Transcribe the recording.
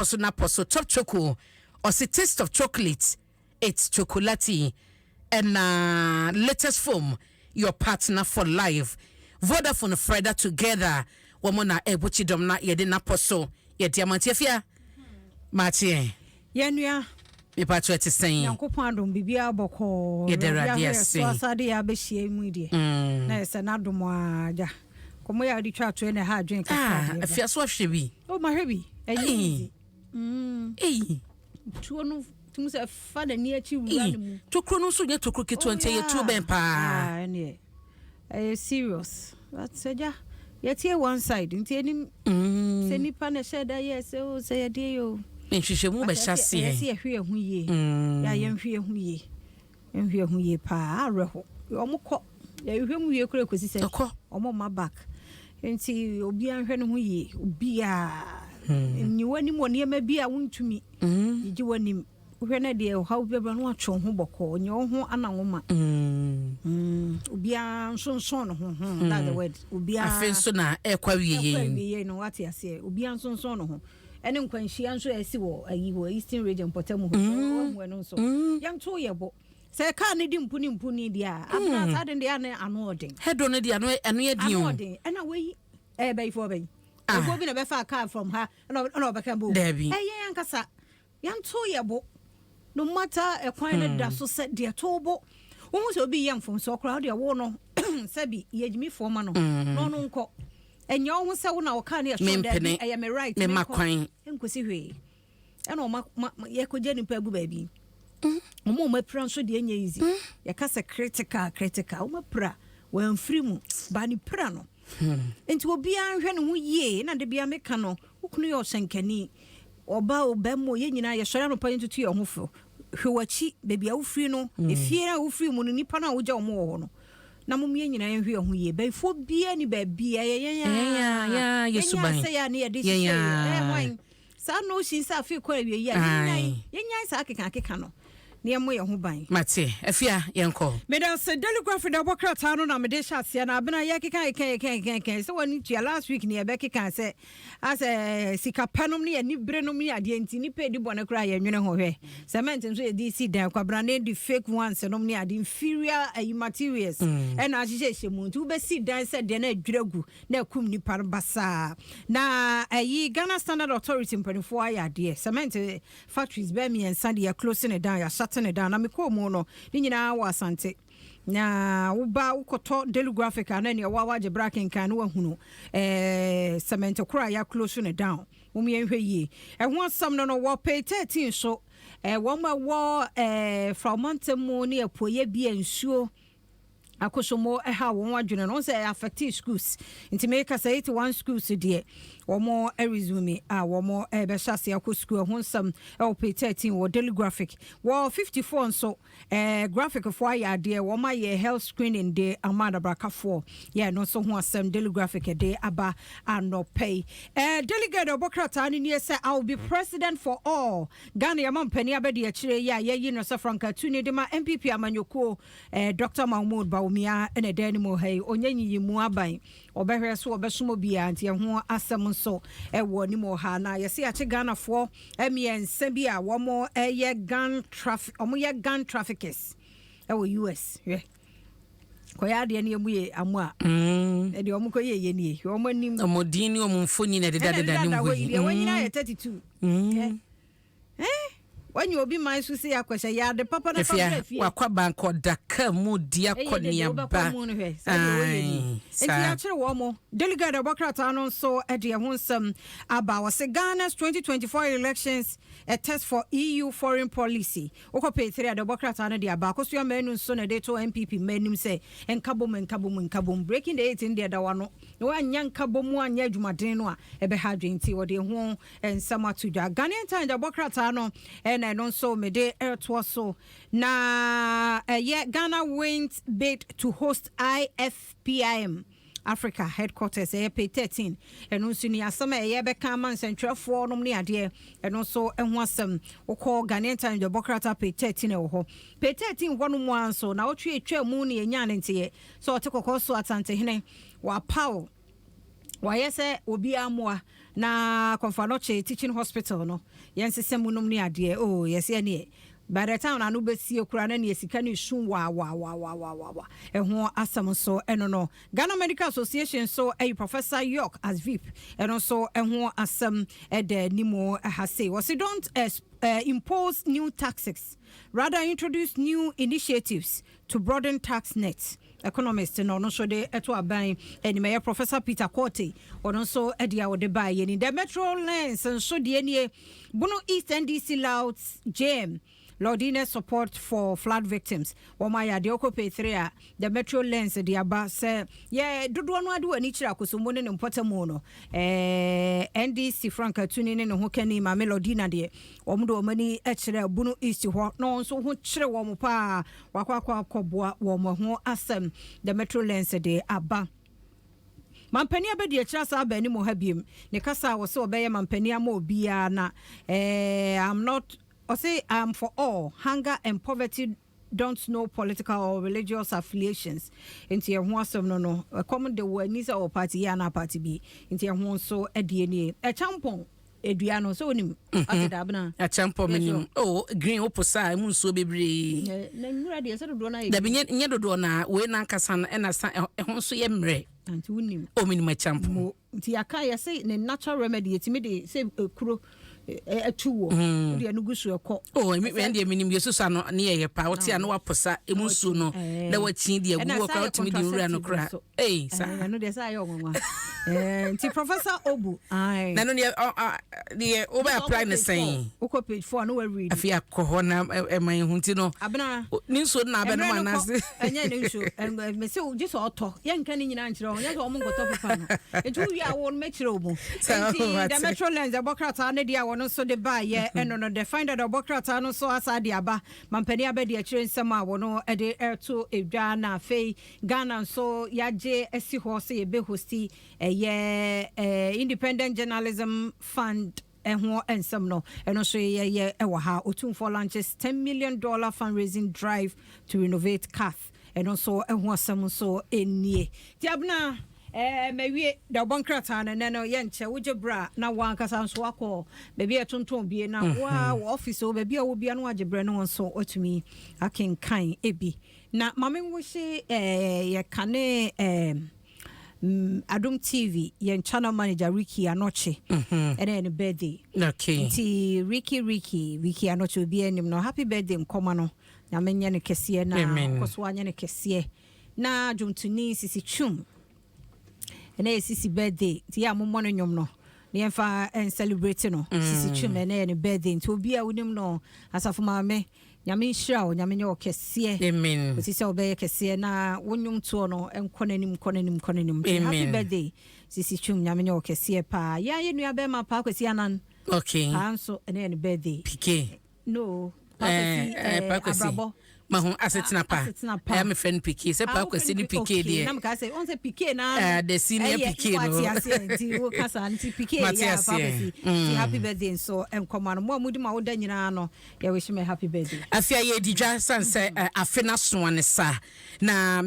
So napɔ so Top Choco, ɔse taste of chocolate, it's chocolate. Ɛna Latest Foam, your partner for life. Vodafone, further together. Wɔn na ɛbɔ kyidɔm na yɛde napɔ so yɛde amanteɛ fia maakyeɛ. Yɛnua. Mepatro, ɛte sɛn? Nyankopɔn adom, biribiara bɔkɔɔ. Yɛda Awurade ase. So asade yɛ abɛhyia mu yi deɛ, na yɛ sɛ n'adom agya kɔmmɔ yɛ a wode twa atoɛ na ɛha adwene Ah. kakra deɛ. Afia so ahwɛ bi. O, mahwɛ bi, ɛnyɛ Ei. easy. Ei. Tuo no tum sɛ fa n'ani akyi wura Ei. ne mu. Tokuro no nso nyɛ tokuro ketewa, nti ɛyɛ tuo bɛn paa. Ah, ɛneɛ ɛyɛ serious, but agya, yɛtie one side nti anim sɛ nipa na ɛhyɛ da yɛ sɛ o sɛ yɛdeɛ yɛ o. Nhwehwɛmu bɛhyɛ Ɛyɛ sɛ aseɛ. yɛhwɛ yɛn ho yie. Yɛ a yɛnhwɛ yɛn ho yie, yɛnhwɛ yɛn ho yie paa. Awerɛho, ɔmo kɔ yɛhwɛ mu wie kora kɔsi sɛ ɛkɔ. Ɔmo ma back, nti obiara nhwɛ ne ho yie. Obiara nyi w'anim wɔ nneɛma bi a wontumi gyegye w'anim. Wohwɛ no deɛ, ɔhaw bi bɛbrɛ no, watwe wo ho bɔkɔɔ, nyɛ wo ho ananwoma. Obiara nsonson ne ho. That's the word, obiara. Afei nso na ɛkɔ awie. Ɛkɔ yɛn awie no, wate aseɛ, obiara nsonson ne ho. Ɛne nkwanhyia nso a ɛsi wɔ ayi wɔ Eastern Region mpɔtam hɔ, wahu ɛno nso. Yɛnto yɛ bo sɛ kaa no di mpu ne mpu ne deɛ a abena saa de deɛ ano ano ɔden. Head-on no deɛ, ano yɛ den ano o. ɔden. Ɛna wɔyi ɛyɛ bɛyifoɔ bɛyi Ah. ɛfoɔ bi na bɛfa kaa from ha ɛna ɔbɛka bo. Daabi. Ɛyɛ ankasa, yɛnto yɛ bo no matter ɛkwan no da so sɛ deɛ to bo. Wohu sɛ obi yɛ mfomsoɔ koraa, wodeɛ wo no sɛbi yɛgyimifoɔ ma no na ɔno nkɔ. Ɛnyɛ wo ho sɛ wo na wɔkaa no yɛ sure daabi. Mempene. Ɛyɛ me right. Memma menkɔ. kwan. Ɛnkɔsi hwee. Ɛna ɔma yɛkɔgya nipa agu baabi. Ɔma ɔma apira nso deɛ, ɛnyɛ easy. Yɛka sɛ critical, critical, ɔma pira wɔamfiri mu ba ne pira no. Nti obiara nhwɛ ne ho yie. Na de bia meka no, wo kunu yɛ ɔhyɛnkani, ɔba o, bɛrima o, yɛn nyinaa yɛsɔre anɔpa, yɛntutu yɛn ho fo. Hwɛ w'akyi, baabi a wofiri no, efie a wofiri mu no, nipa no a wogya wɔn wɔ hɔ no, na mom yɛn nyinaa yɛnhwɛ yɛn ho yie. Bɛyifoɔ biara ni baabi a yɛyɛ. Yɛn a, yɛ suban. Yɛn a sɛ yɛ a ne yɛde Yɛn hyehyɛ a. yɛ ɛyɛ hwan saa notion sɛ afei kɔ awie yi a, yɛnyan saa kekakeka no na yɛmmɔ yɛn ho ban. Mate. Afia, yɛnkɔ. Meda sɛ Daily Graphic da bɔ krataa no na mede hyɛ aseɛ no. Abena, yɛkeka keka keka keka sɛ wɔne tua last week ne yɛbɛkeka sɛ asɛ sika pɛ nom ne yɛni bere nom ne adeɛ, nti nipa edi bɔne koraa yɛnwene ho. Hwɛ, cement nso yɛde si dan, kwabena ne de fake ones nom ne ade, inferior ayi materials ɛna ahyehyɛ hyɛ mu, nti wobɛsi dan sɛ deɛ na adwira gu na akum nipa no basaa. Na ayi Ghana Standard Authority mpanimfoɔ ayɛ adeɛ, cement factories bɛɛ mmiɛnsa de yɛ close ne down, yɛahyɛte ne down. Na mekɔɔ mu no ne nyinaa wɔ Asante. Na woba wokɔtɔ Daily Graphic a, na nea woa wagye bra kenkan no, wahunu cement koro a yɛaclose ne down. Mom yɛnhwɛ yie. Ɛho asɛm no wɔ page 13 so. Wɔn a ɛwɔ Fraumantam mu ne apueyɛ bi a nsuo Akosombo ɛha wɔn adwene no sɛ affect schools, nti meka sɛ 81 schools deɛ, wɔn resume a wɔn ɛbɛhyɛ ase akɔ school. Ɛho nsɛm ɛwɔ page 13 wɔ Daily Graphic. Wɔ 54 nso, Graphic foɔ ayɛ adeɛ, wɔn ayɛ health screening de ama adabrakafoɔ. Yɛ no nso ho asɛm Daily Graphic de aba anɔpɛ yi. Daily Guide ɔbɔ krataa no nie sɛ "I will be president for all". Ghana yɛma mpanin abɛdi akyire yi a yɛyi no sɛ frankatuni de ma NPP amanyɔkuo, Dr Mahmood Bawumia, ɛna ɛda anim ha yi. Ɔnyɛ nyiyimu aban, ɔbɛhwɛ so ɔbɛsom obiara, nti ɛho asɛm nso ɛwɔ anim wɔ ha. Na yɛsɛ yɛakye Ghanafoɔ mmiɛnsa bi a wɔn ɛyɛ gun traffic, wɔn yɛ gun traffickers ɛwɔ US. Hwɛ, kɔyɛ adeɛ no yɛ mu yɛ amu a ɛdeɛ wɔn kɔ yɛ yɛ nie. Hwɛ wɔn anim. Ɔmo din ne ɔmo mfoni na ɛdeda deda ne ɛna hɔ yi. deɛ wɔn nyinaa yɛ 32. Wɔnyɛ obi man so si akɔhyɛ yɛ ade papa na fa Efia brɛ fie. Wakɔ abankɔ daka mu di akɔ Ɛyɛ dede neaba. wobɛkɔ mu no, hwɛ sɛdeɛ wɔyɛ ni. Ae, Nti saa. yɛakyere wɔ mo. Daily Guide ɛbɔ krataa no nso de ɛho nsɛm aba. Wɔse "Ghana's 2024 elections a test for EU foreign policy". Wokɔ page 3 a, de ɛbɔ krataa no de aba. Akosua Manu nso na ɛde to NPP mma anim sɛ nkabom, nkabom, nkabom. Breaking the eight no deɛ, da wano na woanyɛ nkabom anyɛ adwumaden no a, ɛbɛha adwene, nti wɔde ho nsɛm ato dwa. Ghanaian Times ɛbɔ krataa no ɛna ɛno nso mede ɛretoɔ so na ɛyɛ "Ghana wins bid to host IFPIM Africa headquarters". Ɛyɛ page 13. Ɛno nso ni asɛm a ɛyɛ bɛka ama nsɛntwerɛfoɔ nom ne adeɛ. Ɛno nso ho asɛm, wokɔ Ghanaian Times de bɔkrata page 13, ɛwɔ hɔ. Page 13 hɔ no mu a nso na wotwe atwa mu ne yɛnya ne nteɛ sɛ ɔte kɔkɔɔ so Asantehene wapaw wayɛ sɛ obiara mmoa. Na Komfo Anokye Teaching Hospital no, yɛnsesɛ mu nom ne adeɛ. Oh, yɛsɛ ɛneɛ by the time na no bɛsie koraa na neɛ sika no esu waawaawaawaawaawa. Ɛho asɛm nso ɛno no. Ghana Medical Association nso ɛyi Professor York as VP. Ɛno nso ɛho asɛm ɛda anim ɛha sei. Wɔsi don't impose new taxes, rather introduce new initiatives to broaden tax net. Economist no, ɔno nso de ɛto aban anim, ɛyɛ Professor Peter Quartey. Ɔno nso ɛde a wɔde baa yɛ ni. The Metro Lens nso deɛ nie: Bono East NDC lauds JM Lordina support for flood victims. Wɔn ayɛ adeɛ ɔkɔ page 3 a The Metro Lens de aba sɛ yɛ dodoɔ no ade wɔ ani kyerɛ Akosombo ne ne mpɔtamu no, NDC frankatuni ne ne ho kani Maame Lordina deɛ, wɔn de wɔn ani kyerɛ Bono East hɔ na wɔn nso ho kyerɛ wɔn paa, wakɔ akɔ akɔboa wɔn. Ho asɛm The Metro Lens de aba. Mampanin abɛdi akyire asa aba anim ha biem ne kasa a wɔsɛ ɔbɛyɛ mampanin ama obiara na I'm not, ɔsɛ I'm for all. Hunger and poverty don't know political or religious affiliations. Nti ɛho asɛm no, ɛkɔm de wɔ ani sɛ wɔ party yɛ anaa party bi. Nti ɛho nso ɛdeɛ nie. Ɛkyampɔn edua no sɛ onim ate daabena? Akyɛmpɔ menim. Oh, green wopo saa ɛmu nsuo bebree. Na nwura deɛ, sɛ dodoɔ no ayɛ. Dabi, nyɛ dodoɔ na wei nankasa no ɛna sa ɛho nso yɛ mmerɛ. Nti wonim? O, menim akyɛmpɔ. Mo nti yɛaka yɛsɛ ne natural remedy, yɛtumi de sɛ ekuro ɛtu wɔ wode ɛno gu so ɛkɔ. Oh, ɛn deɛ menim. Yɛsusu ano ne yɛyɛ paa, wote a na waposa ɛmu nsuo no na wakyi de agu hɔ koraa, wotumi de nwura no koraa. Ei, saa. Ɛno deɛ sɛ ayɛ ɔnwanwa. Nti Professor Obu ae. Na no deɛ deɛ wobɛ apply ne sɛn? Wokɔ page 4 na waread. Afei akɔ hɔ na ɛma yɛhu nti no Abena, ne nsuo no na abɛnom mmerɛ no kɔ, anaase? Ɛnyɛ ne nsuo. Mese gye sɛ ɔtɔ, yɛnka ne nyinaa nkyerɛ wo, nyɛ sɛ ɔmo nkɔtɔ pepa no. Nti wowie a, wo no mɛkyerɛ wo mu. Sɛ nti wate. The Metro Lens ɛbɔ krataa no deɛ a wɔno nso de baayɛ ɛno no. The Finder de ɔbɔ krataa no nso asa de aba, mampanin abɛdi akyire nsɛm a wɔno de ɛto edwa. Na afei Ghana nso yɛagye asi hɔ sɛ yɛbɛhost ɛyɛ Independent Journalism Fund. Ɛho nsɛm no, ɛno nso yɛyɛ ɛwɔ ha. Otumfoɔ launches $10 million fundraising drive to renovate CAF. Ɛno nso ɛho asɛm nso ɛnie. Nti Abena, mawie da ɔbɔ nkrataa no. Nɛ no yɛnkyɛ wogye berɛ a na wankasa nso wakɔ baabi a ɛtontɔn bie na wa wɔ office o, baabi a wɔ bia no, wagye berɛ no, wɔ nso watumi akenkan ebi. Na maame wohye yɛkane Adom TV yɛn channel manager Ricky Anɔkye, ɛnɛ yɛ ne birthday. Nti Ricky, Ricky, Ricky Anɔkye, obi anim no, happy birthday nkɔma no. Nyame nyɛ no kɛseɛ na Amen. ɔkɔ so anyɛ no kɛseɛ. Na dwomtoni Sisi Twum, ɛnɛ yɛ Sisi birthday, nti yɛ a mommɔ no nnwom no na yɛmfa ɛncelebrate no. Sisi Twum, ɛnɛ yɛ ne birthday, nti obi a wonim no, asafo maame, Nyame nhyira wo, Nyame nyɛ wo kɛseɛ. Amen. Kɔsi sɛ wobɛyɛ kɛseɛ na wo nnwom toɔ no nkɔ n'anim, nkɔ n'anim, nkɔ n'anim. Nti happy Amen. birthday, Sisi Twum, Nyame nyɛ wo kɛseɛ paa. Yɛa yɛ nua bɛrima Paa Kwasi Anan paa nso, ɛnɛ yɛ ne birthday. Pk. No, Paa Kwasi. Paa Kwasi. Abrabɔ Mahu asetena pa. Asetena pa. Ɛyɛ mefrɛ no Pk sɛ Paa Kwasi ne Pk deɛ. Na meka sɛ ɔn sɛ Pk na The senior ɛyɛ PK no. Wate aseɛ? Nti woka saa nti Pk. Mate yɛ Paa aseɛ. Kwasi. Nti happy birthday nso nkɔma no. Mo a modi ma woda nyinaa no, yɛwish me happy birthday. Afei a yɛdi dwa sane sɛ afe no asoa ne sa na.